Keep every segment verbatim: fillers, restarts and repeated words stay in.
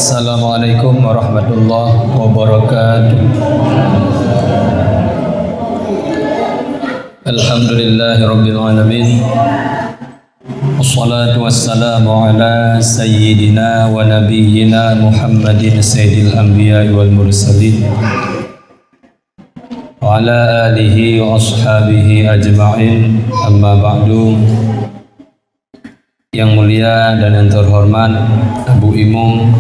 Assalamualaikum warahmatullahi wabarakatuh. Alhamdulillahirabbil alamin. Wassalatu wassalamu ala sayyidina wa nabiyyina Muhammadin sayyidil anbiya wal mursalin, wa ala alihi wa ashabihi ajma'in. Amma ba'du. Yang mulia dan yang terhormat Abu Imum,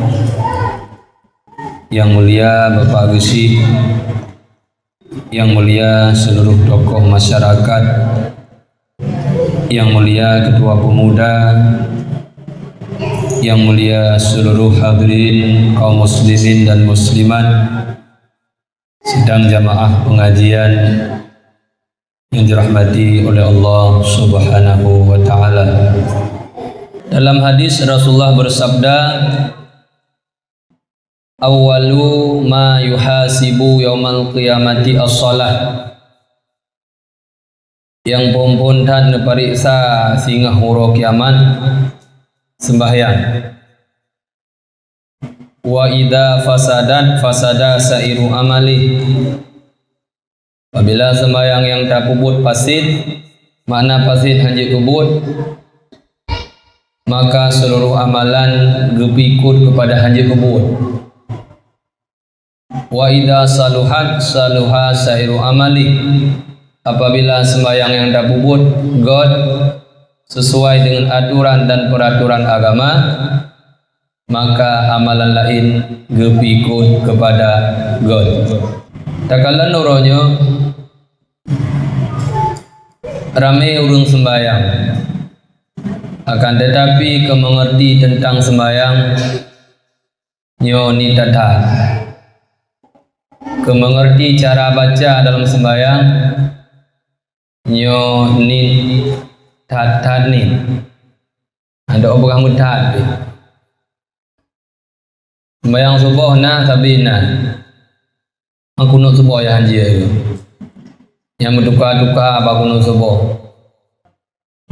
yang mulia Bapak Geuchik, yang mulia seluruh tokoh masyarakat, yang mulia ketua pemuda, yang mulia seluruh hadirin kaum muslimin dan muslimat, sidang jamaah pengajian yang dirahmati oleh Allah Subhanahu wa taala. Dalam hadis Rasulullah bersabda, "Awwalu ma yuhasibu yaumal qiyamati as-shalah." Nyang phon-phon that neupareksa singoh uroe kiamat, seumbahyang. "Wa idza fasadat fasada sa'iru amali." Apabila seumbahyang nyang tapeubuet paséh, makna paséh hanjeuet peubuet, maka seluruh amalan geupeuikot keupada hanjeuet peubuet. "Wa idza saluhat saluha sa'iru amali." Apabila seumbahyang nyang tapeubuet gét, sesuai dengan aturan dan peraturan agama, maka amalan laén geupeuikot keupada gét. Takalon uroe nyoe ramé ureuëng seumbahyang, akan tetapi keu meungerti teuntang seumbahyang nyoe ni that-that. Keu meungerti cara baca dalam seumbahyang nyoe ni that-that ni. Ada orang peugah meutat pih. Seumbahyang suboh na, sabe na. Nyang kunut suboh nyang hanjeuet. Nyang meutuka-tuka bak kunut suboh.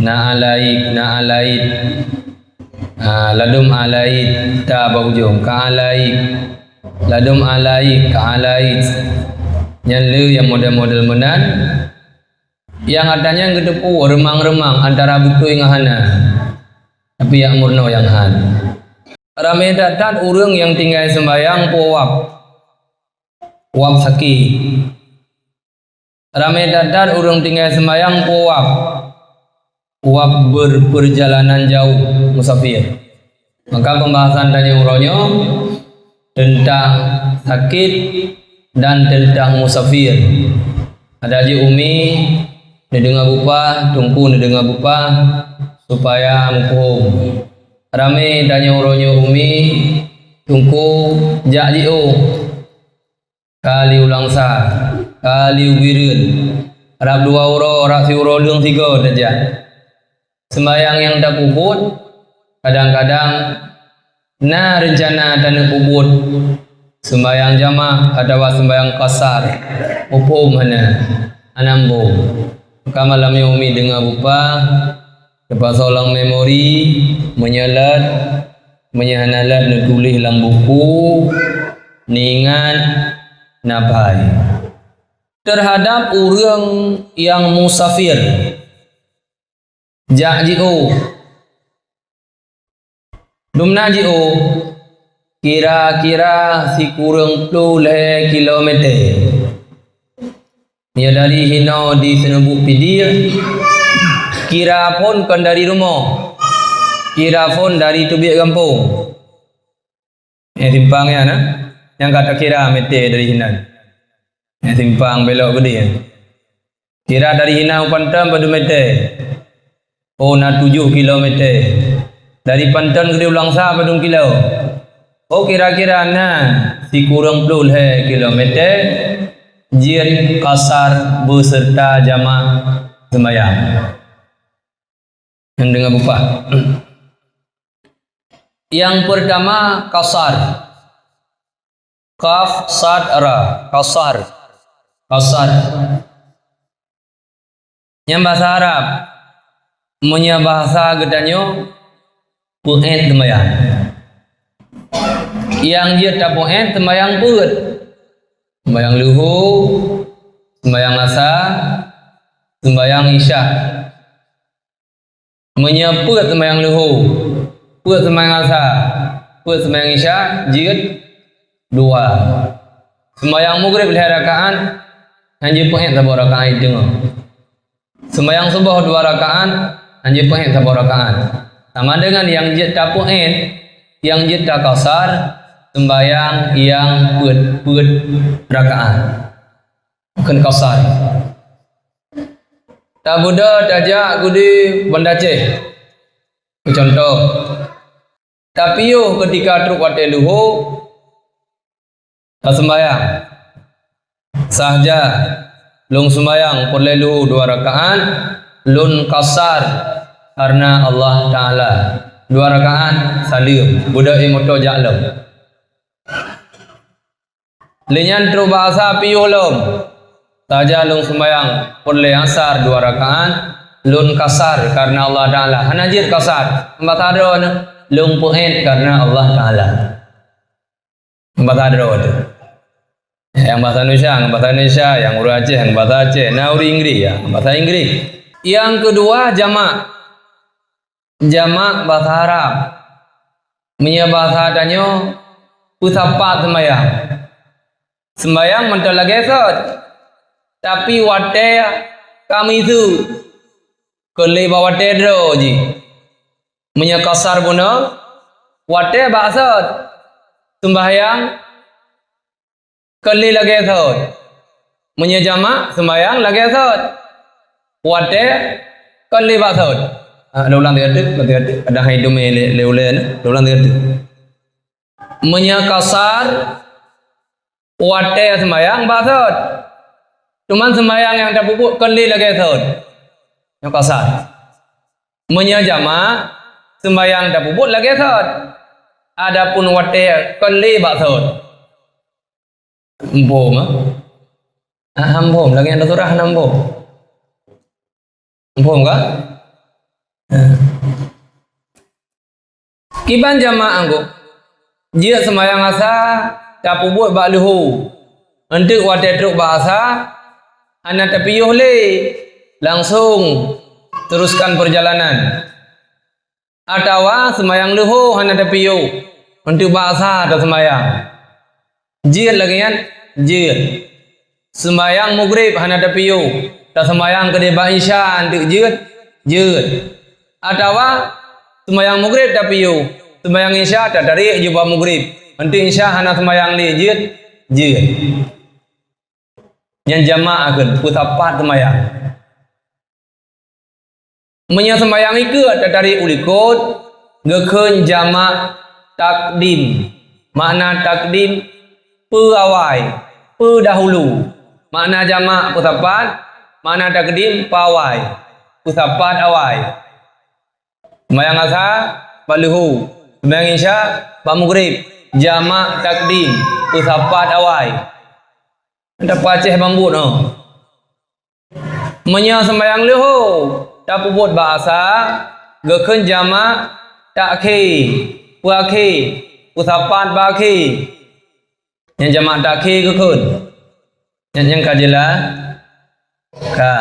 Na alaik, na alaik. Ha, ladum alaik ta bak ujong, ka alaik. Ladum alaik, ka alaik. Nyan le nyang model-model meunan. Nyang ata nyan geuteupeue reumang-reumang antara beutôi ngon hana. Tapi jak meurunoe nyang han. Ramé that-that ureuëng nyang tinggai seumbahyang po wab. Wab sakét. Ramé that-that ureuëng tinggai seumbahyang po wab. Wab berperjalanan jauh, musafir. Maka pembahasan tanyoe uroe nyoe teuntang sakét dan teuntang musafir. Adak jih umi neudeungoe bupah, teungku neudeungoe bupah, supaya muphom. Ramé tanyoe uroe nyoe umi, teungku jak jiôh. Ka li u Langsa, ka li u Bireuen, rab dua uroe, rab siuroe leueng sigoe tajak. Seumbahyang nyang tapeubuet, kadang-kadang na reuncana taneuk peubuet seumbahyang jamak atawa seumbahyang qasar, muphom hana, hana muphom. Maka malam nyoe umi deungoe bupah, teupasoe lam memori, meunyoe lét, meunyoe hana lét neutuléh lam buku, neuingat, na pai. Teuhadab ureuëng nyang musafir, jak jiôh. Dumna jiôh, kira-kira sikureueng ploh lhée kilometer. Nyoe dari hinoe di Seuneubuk Pidie, kira phon kon dari rumoh, kira phon dari teubiet gampông. Nyang simpang nyan, na? Nyang ka takira meter dari hinan. Nyang simpang belok keudeh. Kira dari hinan u Panton padum meter. Oh, na tujoh kilometer. Dari Panton keudeh u Langsa padum kilo. Oh, kira-kira na sikureueng ploh lhée kilometer jeuet qasar beuseurta jamak seumbahyang. Nyang deungoe bupah. Nyang peurtama, qasar. Qaf, sad, ra. Qasar. Qasar. Nyang bahasa Arab. Meunyoe bahasa geutanyoe, peuet seumbahyang. Nyang jeuet tapeu'et seumayang peuet. Seumayang leuhô, seumayang asa, seumayang isya. Meunyoe peuet seumayang leuhô, peuet seumayang asa, peuet seumayang isya, jeuet dua. Seumayang mugrib lhèe rakaat, hana jipeu'et saboh rakaat teungoh. Seumayang suboh dua rakaat, hana jipeu'et saboh rakaat. Sama dengan nyang jeuet tapeu'et, nyang jeuet takasar, seumayang nyang peuet-peuet rakaat. Bukon kasar. Tabeudôh tajak gudi Banda Aceh. Keu cuntoh, tapiôh keutika trok watèe leuhô, taseumayang. Sahja lôn seumayang peureulèe leuhô dua rakaat, lôn kasar kareuna Allah Taala. Dua rakaat saleuem, beudôh ie moto jak lom. Lheueh nyan trok bak asa piôh lom. Sahja lôn seumayang peureulèe asar dua rakaat, lôn kasar kareuna Allah Taala. Hana jeuet kasar, basa droe nyoe, lôn peu'et kareuna Allah Taala. Basa droe teuh. Nyang basa Indonesia, nyang basa Indonesia, nyang ureueng Aceh, nyang basa Aceh, na ureueng Inggris, ya, basa Inggris. Nyang keudua, jamak. Jamak basa Arab. Meunyoe basa tanyoe, peusapat seumayang. Seumayang mantong lagèe sot, tapi watèe ka miseue, keu lé bak watèe droe jih. Meunyoe kasar bunoe, watèe bak sot, seumbahyang keu lé lagèe sot. Meunyoe jamak, seumayang lagèe sot. Watèe keu lé bak sot. Ah, lôn ulang sigoe teuk, lôn ulang sigoe teuk. Padahai dumé lé, lé ulèe nyoe, lôn ulang sigoe teuk. Meunyoe kasar, watèe seumayang bak sot. Cuman seumayang nyang tapeubuet keu lé lagèe sot. Nyoe kasar. Meunyoe jamak, seumayang tapeubuet lagèe sot. Adapun watèe keu lé bak sot. Muphom, ah? Ah, hana muphom, lagèe nyang teusurah hana muphom. Muphom ka? Ah. Kiban jamak anggô. Jeuet seumayang asa tapeubuet bak leuhô. Eunteuk watèe trok bak asa, hana tapiôh lé, langsong teruskan perjalanan. Atawa seumayang leuhô hana tapiôh, eunteuk bak asa taseumayang. Jeuet lagèe nyan, jeuet. Seumayang mugrib hana tapiôh, taseumayang keudeh bak isya eunteuk jeuet, jeuet. Atawa seumayang mugrib tapiôh, seumayang isya tatarek jeuet bak mugrib, eunteuk isya hana seumayang lé, jeuet, jeuet. Nyan jamak kheun, peusapat seumayang. Meunyoe seumayang ikeu tatarek u likot, geukheun jamak takdim. Makna takdim, peu awai, peu dahulu. Makna jamak peusapat, makna takdim peu awai, peusapat awai. Seumayang asa bak leuhô, seumayang isya bak mugrib, jamak takdim, peusapat awai. Dak pacéh bambuet nyoe. Meunyoe seumayang leuhô tapeubuet bak asa, geukheun jamak takhé, peu akhé, peusapat bak akhé. Nyan jamak takhé geukheun. Nyan nyang ka jeulaih? Ka.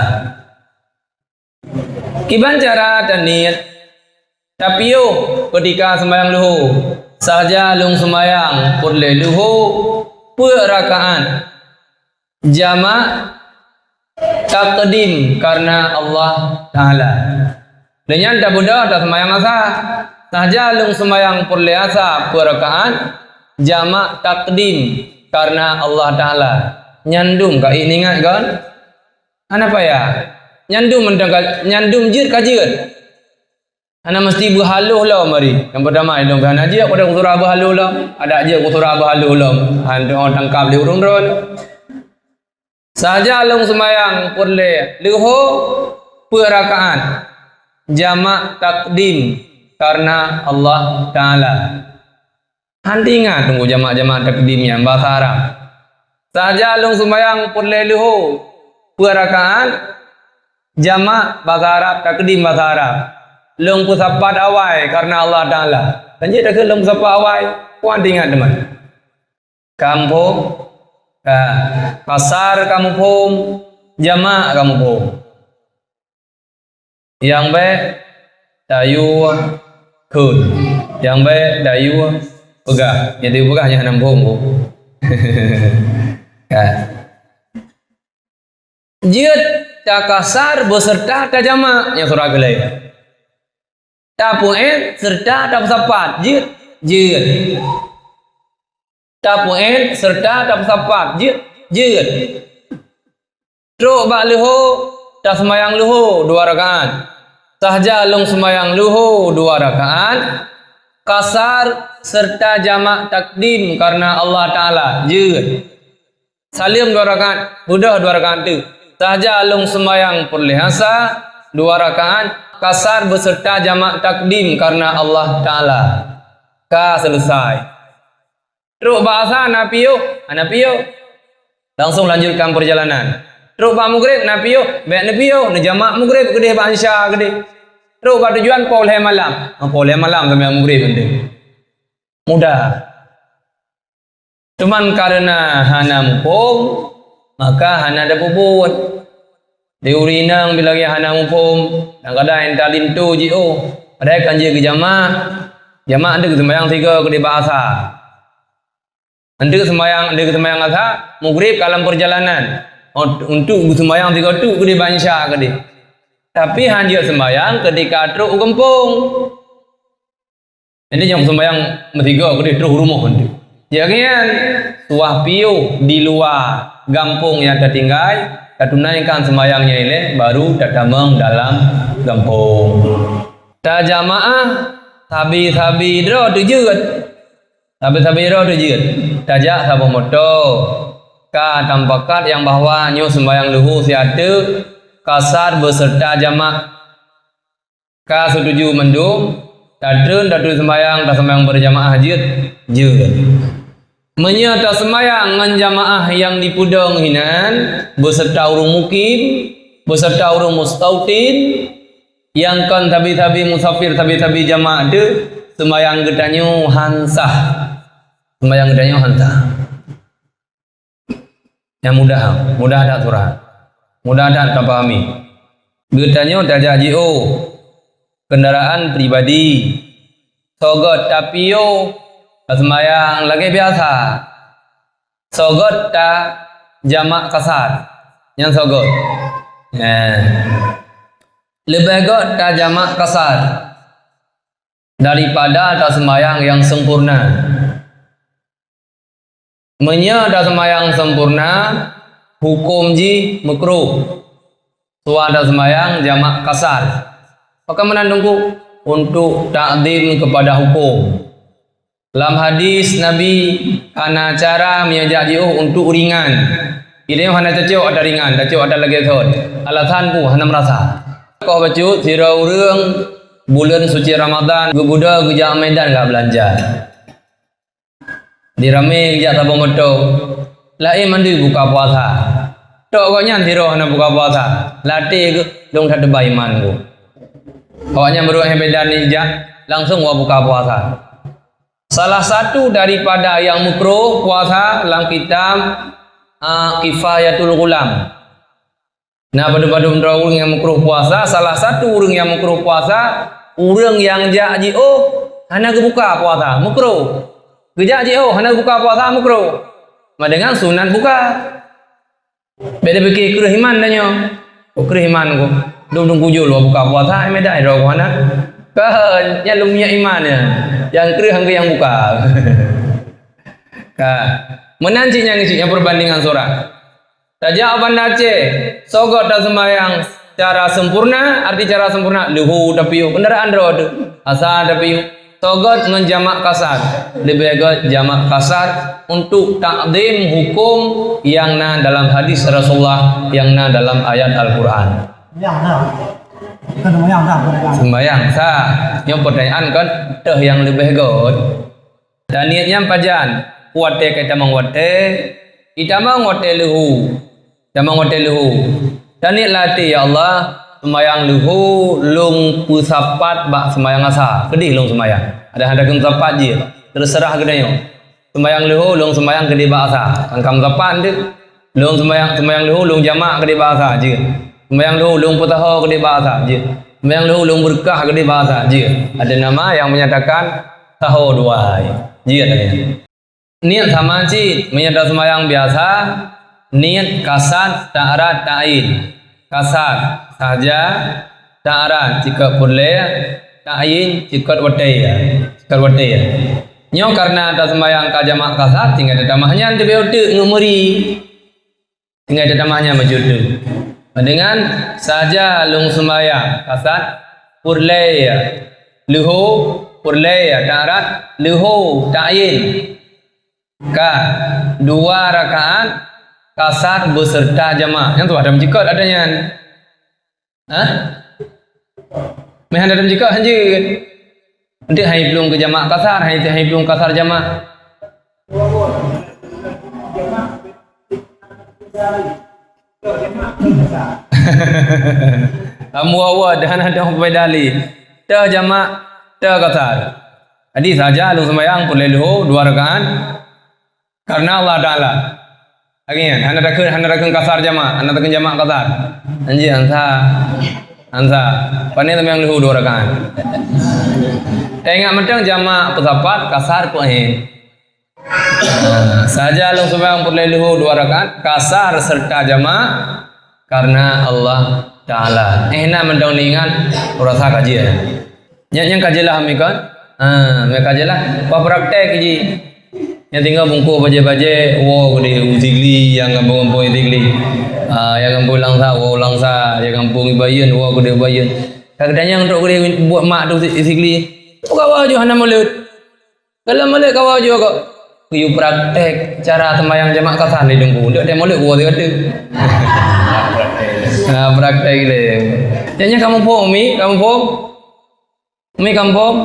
Kiban cara taniet, tapiôh keutika seumayang leuhô, sahja lôn seumayang peureulèe leuhô peuet rakaat, jamak takdim kareuna Allah Taala. Lheueh nyan tabeudôh taseumayang asa, sahja lôn seumayang peureulèe asa peuet rakaat, jamak takdim kareuna Allah Taala. Nyan dum ka ingat kon? Hana payah. Nyan dum mantong ka, nyan dum jeuet ka jeuet. Hana meusti beuhaloh lom ari. Nyang peutama, ilôn pih hana jeuet keu surah beuhaloh lom. Adak jeuet keu surah beuhaloh lom. Han teuh tangkap lé ureueng droe. Sahja lôn seumayang peureulèe leuhô peuet rakaat. Jamak takdim kareuna Allah Taala. Han teuingat teungku jamak-jamak takdim nyan basa Arab. Sahja lôn seumayang peureulèe leuhô peuet rakaat, jamak basa Arab, takdim basa Arab. Lôn peusapat awai kareuna Allah Taala. Kan jeuet takheun lôn peusapat awai. Kuat ingat teman. Ka muphom? Ka. Kasar ka muphom, jamak ka muphom. Nyang bèk tayue kheun. Nyang bèk tayue peugah. Nyang tayue peugah nyan hana muphom. Ka. Jeuet takasar beserta tajamak nyang surah keulhèe. Tapeu'et serta tapeusapat. Jeuet. Jeuet. Tapeu'et serta tapeusapat. Jeuet. Jeuet. Trok bak leuho, taseumayang leuho dua rakaat. Sahja lôn seumayang leuho dua rakaat, kasar serta jamak takdim karena Allah Ta'ala. Jeuet. Saleuem dua rakaat, beudôh dua rakaat teuk. Sahja lôn seumayang peureulèe asa dua rakaat, kasar beserta jamak takdim karena Allah Ta'ala. Ka selesai. Trok bak asa na piôh, hana piôh. Langsung lanjutkan perjalanan. Trok bak mugrib na piôh, bèk neupiôh, neujamak mugrib keudeh bak insya keudeh. Trok bak tujuan poh lhèe malam. Ha, poh lhèe malam sampai mugrib keudeh. Mudah. Cuman karena hana muphom, maka hana tapeubuet. Di ureueng inong bila lagèe hana muphom, kadang-kadang entar linto jiôh, padahai kan jeuet keu jamak. Jamak deuh seumayang sigoe keudeh bak asa. Enteuk seumayang, enteuk seumayang asa, mugrib ka lam perjalanan. Untuk geuseumayang sigoe teuk keudeh bak insya keudeh. Tapi han jeuet seumayang keudeh ka trok u gampông. Jadi nyang seumayang meusigoe keudeh troh u rumoh enteuk. Jangan suah piôh di luwa gampông nyang tatinggai, tatunaikan seumayang nyang ilèe, baru tatamong dalam gampông. Tajamaah sabe-sabe droe teujeuet. Sabe-sabe droe teujeuet, tajak saboh moto. Ka tamupakat nyang bahwa nyoe seumayang leuho siat teuk, kasar beserta jamak. Ka seutuju mandum, tatreun, tatreun seumayang, taseumayang beurjamaah jeuet, jeuet. Meunyoe taseumayang ngon jamaah nyang dipeudong hinan, beserta ureueng mukim, beserta ureueng mustautin, nyang kon sabe-sabe musafir, sabe-sabe jamak teuh, seumayang geutanyoe han sah. Seumayang geutanyoe han sah. Nyang mudah, mudah that surah. Mudah that tapahami. Geutanyoe tajak jiôh kendaraan pribadi. Sogot tapiôh, taseumayang lagèe biasa. Sogot tajamak kasar. Nyan sogot. Nah. Leubeh göt tajamak kasar daripada taseumayang nyang sempurna. Meunyoe taseumayang sempurna, huköm jih meukruh. Suah taseumayang jamak kasar. Pakon meunan Teungku? Untuk takzim kepada huköm. Lam hadis Nabi, hana cara meunyoe jak jiôh untuk ringan. Idéh hana tacok ata ringan, tacok ata lagèe thon. Alasan peue? Hana meurasa. Koh bacut, sidroe ureueng buleuen suci Ramadhan geubeudôh geujak Medan gak beulanja. Di ramé geujak saboh moto. Laén mandum buka puasa. Tok gobnyan sidroe hana buka puasa. Lam até geuh, lôn that teuba iman geuh. Awaknyan meureuek Medan nyan jak, langsung awak buka puasa. Salah satu daripada nyang meukruh puasa lam kitab, a, Kifayatul Ghulam. Na padum-padum droe ureueng nyang meukruh puasa, salah satu ureueng nyang meukruh puasa, ureueng nyang jak jiôh hana geubuka puasa, meukruh. Geujak jiôh hana geubuka puasa, meukruh. Sama dengan sunat buka. Bèk tapike kreueh iman tanyoe. Oh, kreueh iman ku. Dum-dum kujol buka puasa, eh, medan droe ku hana. Kan, nyan lôn minyak iman nyan. Nyang kreueh nyang buka. Ka. Meunan cit nyang, cit nyang perbandingan surah. Tajak u Banda Aceh, sogot taseumayang secara sempurna, arti secara sempurna, leuho tapiôh, kendaraan droe teuh, asa tapiôh, sogot ngon jamak kasar, leubeh göt jamak kasar untuk takzim huköm nyang na dalam hadis Rasulullah, nyang na dalam ayat Al-Quran. Seumayang sah. Nyoe pertanyaan kan, teuh nyang leubeh göt. Taniet nyan pajan? Watèe ka itamong watèe, itamong watèe leuho. Itamong watèe leuho. Taniet lam até, "Ya Allah, seumayang leuho lôn peusapat bak seumayang asa." Keudeh lôn seumayang. Ada hana keu sapat jih. Teuseurah geutanyoe. Seumayang leuhô, lôn seumayang keudeh bak asa. Kan ka meusapat deuh. Lôn seumayang, seumayang leuhô, lôn jamak keudeh bak asa, jeuet. Seumayang leuhô, lôn peusaho keudeh bak asa, jeuet. Seumayang leuhô, lôn beureukah keudeh bak asa, jeuet. Ada nama yang menyatakan saho dua hai. Jeuet ada. Niet sama cit, meunyoe taseumayang biasa, niet kasar, ta'arat, ta'yin. Kasar, sahaja, ta'arat, cikot peureulée, ta'yin, cikot watée, cikot watée. Nyoe kareuna taseumayang ka jamak kasar, tinggai tatamah nyan teubiet uteuk ngon meuri. Tinggai tatamah nyan bacut tu. Dengan sahaja lôn seumayang, kasar, peureulée, leuhô, peureulée, ta'arat, leuhô, ta'yin. Ka, dua rakaat, kasar beuseurta jamak. Nyang tu ada meucikot ada nyan. Hah? Meuhan ada meucikot hanjeuet. Nanti hai belum ke jamak kasar, hai, hai belum kasar jamak. Amwa-wa dan ada beda li. Teu jamak, teu kasar. Jadi saja lu sembahyang peureulée leuhô dua rakaat. Karena Allah Taala. Lagée nyan, hana takheun, hana takheun kasar jamak, hana takheun jamak kasar. Anjing ansa. Ansa. Pane teuma nyang leuhô dua rakaat. Taingat mantong jamak peusapat kasar peuhen. Saja lôn seumayang peureulée leuhô dua rakaat, kasar serta jamak karena Allah Taala. Eh, na mantong ingat, rasa kaji ya. Nyan, nyan ka jeulaih amikon? Ha, nyan ka jeulaih. Wah praktek ji. Nyang tinggai bungkôh bajée-bajée, woe keudeh u Sigli, nyang gampông-gampông di Sigli. Ha, nyang gampông Langsa, woe Langsa, nyang gampông Bayeuen, woe keudeh Bayeuen. Ka geutanyong trok keudeh buet mak tu di Sigli. Peue kawa ju hana mulod? Kalau mulod kawa ju kok. Keu praktek cara sembahyang jamak kasar di Teungku. Dek teh mulod woe sigoe. Ha, praktek le. Nyan, nyan kamoe phom mi, kamoe phom? Mi kamoe phom?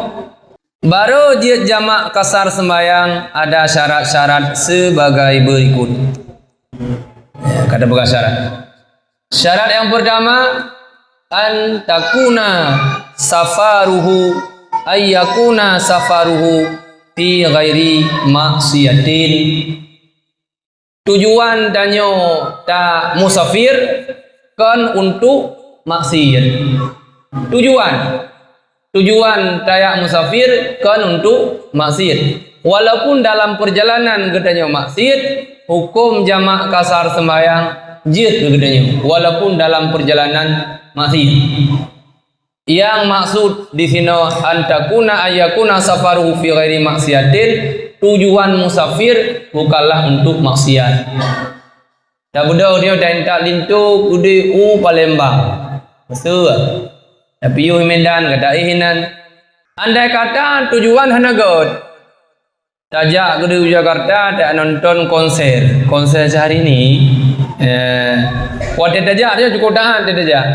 Barô jeuet jamak kasar sembahyang ada syarat-syarat sebagai berikut. Ya, ka tapeugah syarat. Syarat yang pertama, an takuna safaruhu, ay yakuna safaruhu fi ghairi maksiatin. Tujuan tanyoe ta musafir kon untuk maksiat. Tujuan, tujuan tajak musafir kon untuk maksiat. Walaupun dalam perjalanan geutanyoe maksiat, hukum jamak kasar sembahyang jeuet keu geutanyoe, walaupun dalam perjalanan maksiat. Yang maksud di sinoe, an takuna, ay yakuna safaruhu fi ghairi maksiatin, tujuan musafir bukanlah untuk maksiat. Tabeudôh nyoe dan tak linto keudeh u Palembang. Betul. Tapi yoh Medan kata eh nan. Andai kata tujuan hana göt. Tajak keudeh u Jakarta, tajak nonton konser. Konser Syahrini. Eh, watée tajak dia cukup taat dia tajak.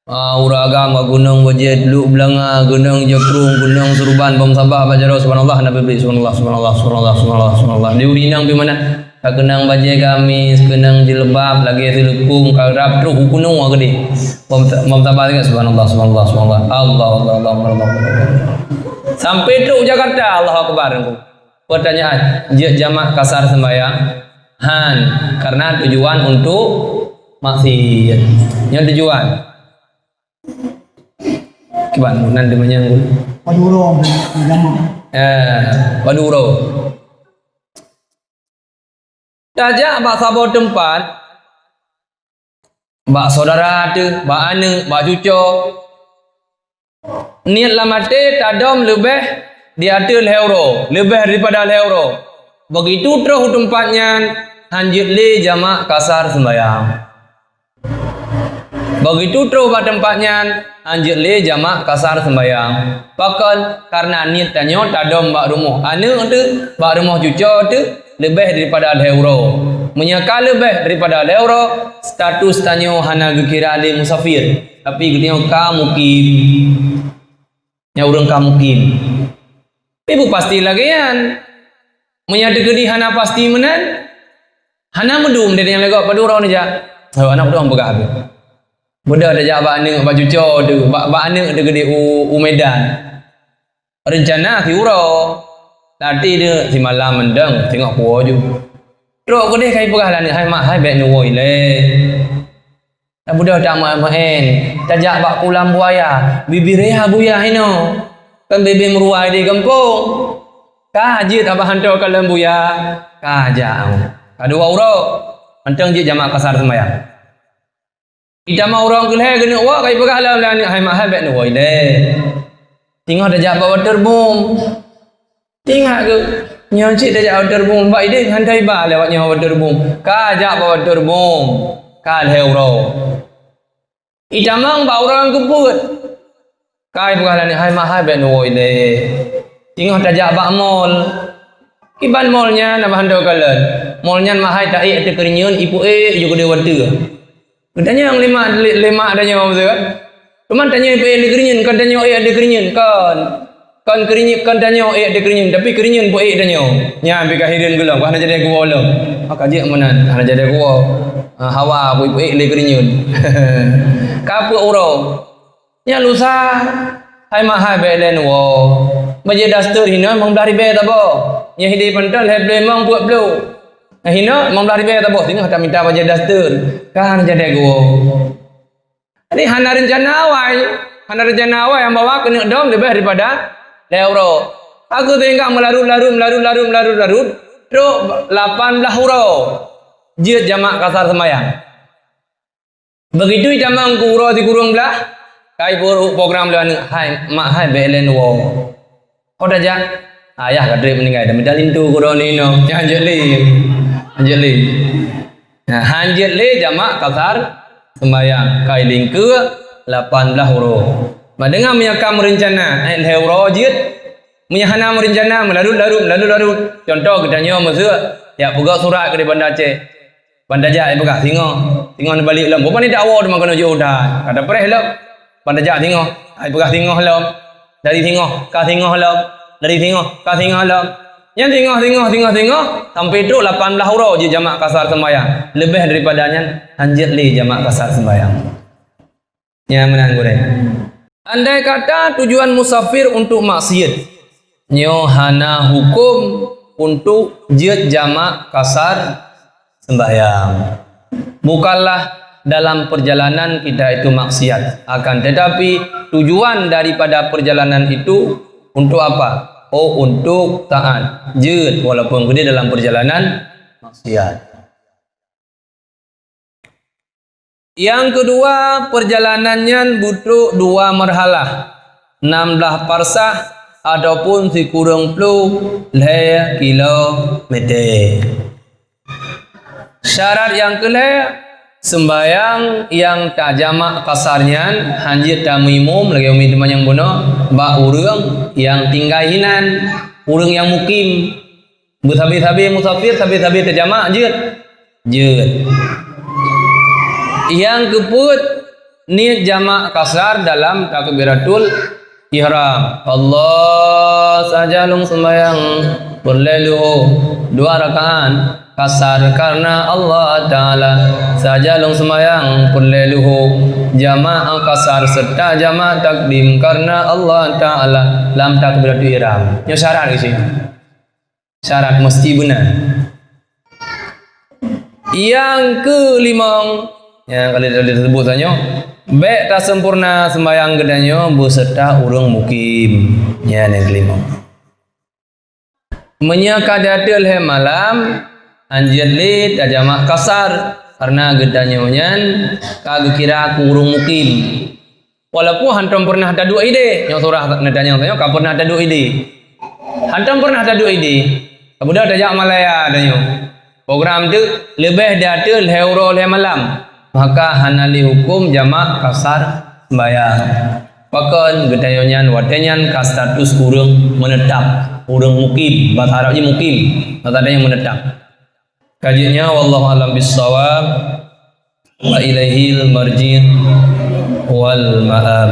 Ah, ureueng agam ka keunong bajée, luek beulanga, keunong jakrueng, keunong surban, bom sabah, bak jaroe, subhanallah, hana beuet, subhanallah, subhanallah, subhanallah, subhanallah, subhanallah. Di ureueng inong pi mana? Ka keunong bajée gamis, keunong jilbab, lagée sileupung, ka rab trok u keunong keudeh. Bom, bom sabah juga, subhanallah, subhanallah, subhanallah. Allah, Allah, Allah, Allah, Allah, Allah. Sampai trok u Jakarta, Allahu Akbar. Pertanyaan, jeuet jamak kasar sembahyang? Han, karena tujuan untuk maksiat. Nyan tujuan. Kiban nan dia menyang dulu. Paduro jamak. Eh, paduro. Tajak bak saboh teumpat, bak saudara teuh, bak aneuk, bak cucoe. Niet lam até tadom leubeh di ateueh lhée uroe, leubeh daripada lhée uroe. Begitu troh u teumpat nyan, hanjeuet lé jamak kasar sembahyang. Begitu troh bak teumpat nyan, hanjeuet lé jamak kasar sembahyang. Pakon? Karena niet tanyoe tadom bak rumoh aneuk teuh, bak rumoh cucoe teuh, leubeh daripada lhée uroe. Meunyoe ka leubeh daripada lhée uroe, status tanyoe hana geukira lé musafir, tapi geutanyoe ka mukim. Nyan ureueng ka mukim. Tapi peue pasti lagée nyan? Meunyoe teukeudi hana pasti meunan, hana meudum dari nyang lagée padum uroe neujak. Oh, aneuk padum peugah tu. Beudôh tajak bak aneuk, bak cucoe tu, bak, bak aneuk teukeudi u, u Medan. Reuncana siuroe. Latih deuek simalam mantong, singoh kuwoe ju. Trok keudeh ka ipeugah lé aneuk, "Hai mak hai, bèk neuwoe ilèe. Tabeudôh tameu'en, tajak bak kulam buaya, bibirèe buya hinoe. Kan bèbèe meuruwai di gampông. Ka jeuet abah hantom kalon buya, ka jak. Ka dua uroe, mantong jeuet jamak kasar seumbahyang." Itamong uroe keulhèe geuneuk woe, ka ipeugah lom lé aneuk, "Hai mak hai, bèk neuwoe ilèe. Singoh tajak bak waterboom." Ingat keu, nyoe cit tajak waterboom, bak idéh han taiba lé awak nyoe waterboom. Ka jak bak waterboom, ka lhèe uroe. Itamong bak uroe nyang keupeuet. Ka ipeugah lé aneuk, "Hai mak hai, bèk neuwoe ilèe. Singoh tajak bak mall." Kiban mall nyan, abah hantom kalon. Mall nyan mak hai taék ateueh keurinyueng, ipeuék ju keudéh watèe. Geutanyong lé mak, lé, lé mak tanyoe, beutôi kan? Teuma tanyoe ipeuék lé keurinyueng, kon tanyoe ék ateueh keurinyueng, kon. Kon keurinyueng, kon tanyoe ék ateueh keurinyueng, tapi keurinyueng peuék tanyoe. Nyan pih ka hireuen gohlom, hana jadi geuwoe lom. Maka jeuet meunan, hana jadi geuwoe. Ah, hawa pih ipeuék lé keurinyueng. Ka peuet uroe. Nyan lusa, hai mak hai, bèk lé neuwoe. Bajèe daster hinoe limong blah ribèe saboh. Nyang hidéh panton lhèe ploh limong, peuet ploh. Nyang hinoe limong blah ribèe saboh, singoh tamita bajèe daster. Ka hana jadi geuwoe. Jadi hana reuncana awai, hana reuncana awai nyang bahwa keuneuk dong leubeh daripada lhèe uroe. Ka keuh sehingga meularut-larut, meularut-larut, meularut-larut, trok lapan blah uroe jeuet jamak kasar seumbahyang. Begitu itamong keu uroe sikureueng blah, ka ipeureuek program lé aneuk, "Hai mak hai, bèk lé neuwoe." Oh, tajak, ayah ka trép meuninggai, tamita linto keu droeneuh inoe. Nyan hanjeuet lé. Hanjeuet lé. Nah, hanjeuet lé jamak kasar seumbahyang. Ka ilingkeue lapan blah uroe. Mak deungon meunyo ka meureuncana, eh, lhèe uroe jeuet. Meunyo hana meureuncana, meularut-larut, meularut-larut. Cuntoh geutanyoe meuseu, jak peugah surat keu di Banda Aceh. Ban tajak, ipeugah singoh, singoh neubalek lom. Bupan nidakwoe teuma keuneuk jiôh that. Ka tapreh lom. Ban tajak singoh, ipeugah singoh lom. Dari singoh, ka singoh lom. Dari singoh, ka singoh lom. Nyan singoh, singoh, singoh, singoh, sampoe trok lapan blah uroe jeuet jamak kasar seumbahyang. Leubeh daripada nyan, hanjeuet lé jamak kasar seumbahyang. Nyan meunan gurèe. Andai kata tujuan musafir untuk maksiat, nyoe hana huköm untuk jeuet jamak kasar seumbahyang. Bukanlah dalam perjalanan kita itu maksiat, akan tetapi tujuan daripada perjalanan itu untuk apa? Oh, untuk taat. Jeuet walaupun keudeh dalam perjalanan maksiat. Nyang keudua, peurjalanan nyan butrok dua marhalah, nam blaih parsah ataupun sikureueng ploh lhèe kilometer. Syarat nyang keulhèe, seumbahyang nyang tajamak kasar nyan hanjeuet tameuimum lagèe umi teuma nyang bunoe bak ureueng nyang tinggai hinan, ureueng nyang mukim. Beusabe-sabe musafir, sabe-sabe tajamak jeuet? Jeuet. Nyang keupeuet, niet jamak kasar dalam takbiratul ihram. Allah sahaja lôn seumbahyang peureulèe luho dua rakaat kasar karena Allah Ta'ala. Sahaja lôn seumbahyang peureulèe luho jamak kasar serta jamak takdim karena Allah Ta'ala lam takbiratul ihram. Nyoe syarat di sini. Syarat meusti beuna. Nyang keulimong, nyang ka lheueh teusebut tanyoe, bèk taseumpurna seumbahyang geutanyoe beuseureuta ureueng mukim. Nyan nyang keulimong. Meunyoe ka di ateueh lhèe malam, hanjeuet lé tajamak kasar, kareuna geutanyoe nyan ka geukira keu ureueng mukim. Walaupun hantom peureunah taduek idéh, nyoe surah neutanyong tanyoe ka peureunah taduek idéh. Hantom peureunah taduek idéh, ka beudôh tajak Malaya tanyoe. Program teuk leubeh di ateueh lhèe uroe lhèe malam, maka hana lé huköm jamak kasar seumbahyang. Pakon geutanyoe nyan watèe nyan ka status ureueng meunetap, ureueng mukim, bahasa Arab jih mukim, bahasa tanyoe meunetap. Ka jeuet nyan, wallahu a'lam bissawab. Wa ilaihil marji' wal ma'ab.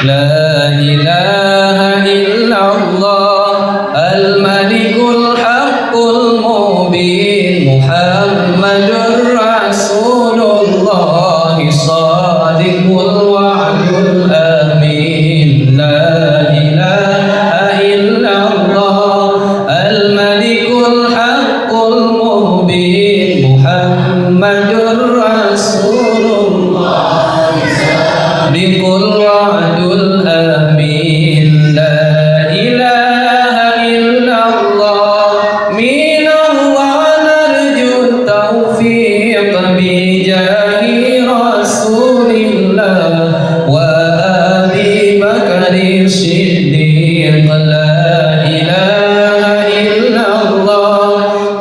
La ilaha illallah, al-malikul haqqul mubin, Muhammadur Rasulullah, shadiqul wa'dil amin. La ilaha illallah.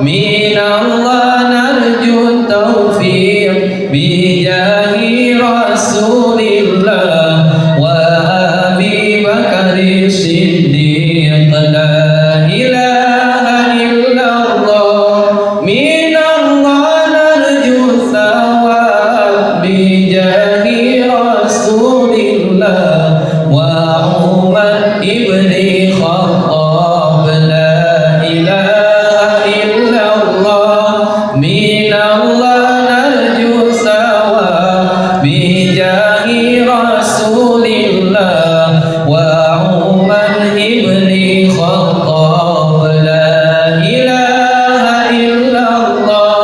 من الله نرجو التوفيق بجاه رسول الله وأبي بكر الصديق. لا إله إلا الله. من الله نرجو الثواب بجاه رسول الله وعمر بن الخطاب. لا إله إلا الله. من الله نرجو الثواب بجاه رسول الله وعمر بن الخطاب. لا إله إلا الله.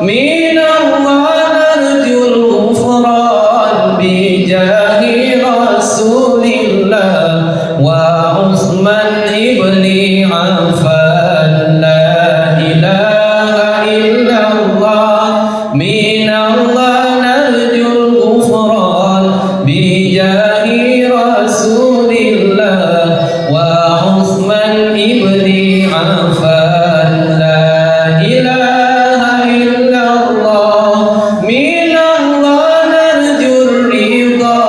من الله نرجو الغفران بجاه رسول الله وعثمان بن عفان. لا إله إلا الله. من الله نرجو الغفران بجاه رسول الله وعثمان بن عفان. لا إله إلا الله. من الله نرجو الرضا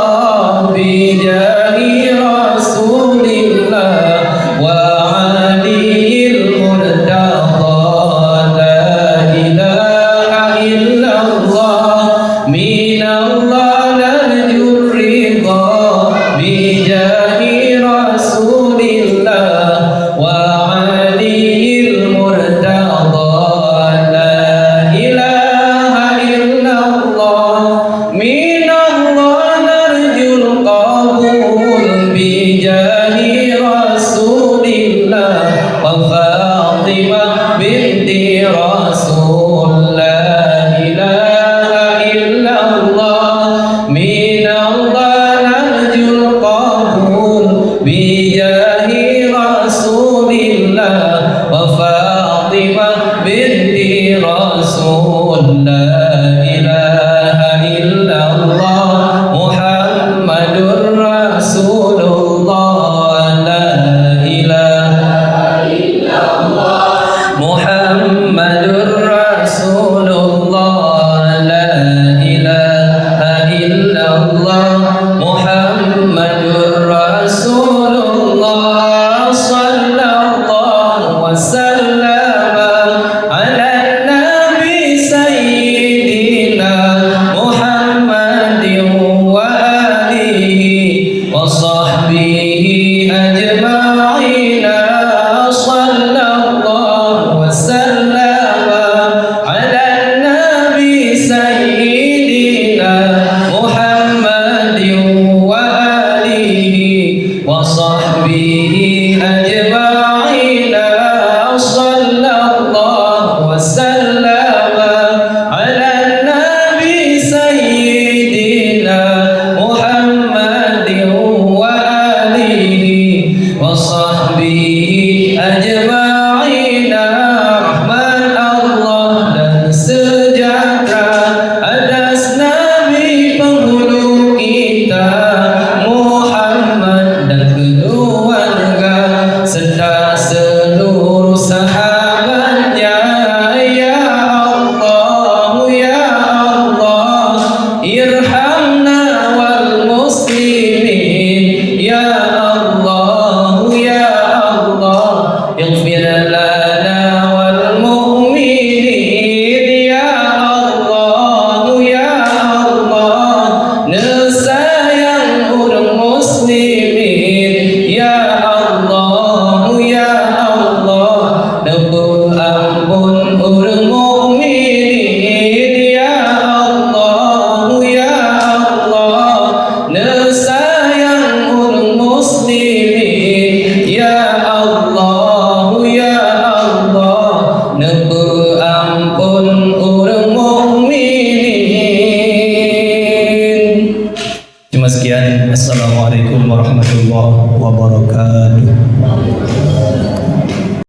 بجاه رسول الله وعلي المرتضى. لا إله إلا الله. من الله نرجو الرضا بجاه رسول الله وعلي المرتضى. لا إله إلا الله. من الله نرجو القبول بجاه رسول الله وفاطمة بنت رسول. لا إله إلا الله. من الله نرجو القبول بجاه رسول الله وفاطمة بنت رسول. لا إله إلا الله محمد رسول الله. لا إله إلا الله محمد رسول الله. لا إله إلا الله محمد رسول الله. صلى الله وسلم على النبي سيدنا محمد وآله وصحبه أجمعين. صلى الله وسلم على النبي سيدنا محمد وآله وصحبه أجمعين. صلى الله وسلم على النبي سيدنا محمد وآله وصحبه أجمعين. Rahmat Allah dan sejahtera atas Nabi penghulu kita Muhammad dan keluarga serta seluruh sahabatnya. Ya Allah, ya Allah, irhamna wal muslimin. Ya Allah, ya Allah, اغفر لنا والمؤمنين. Ya Allah, ya Allah, neusayang ureueng muslimin. Ya Allah, ya Allah, neupeuampon ureueng mukminin. Ya Allah, ya Allah, neusayang ureueng muslimin. Ya Allah, ya Allah, neupeuampon ureueng mukminin. Cuma sekian. Assalamualaikum warahmatullahi wabarakatuh.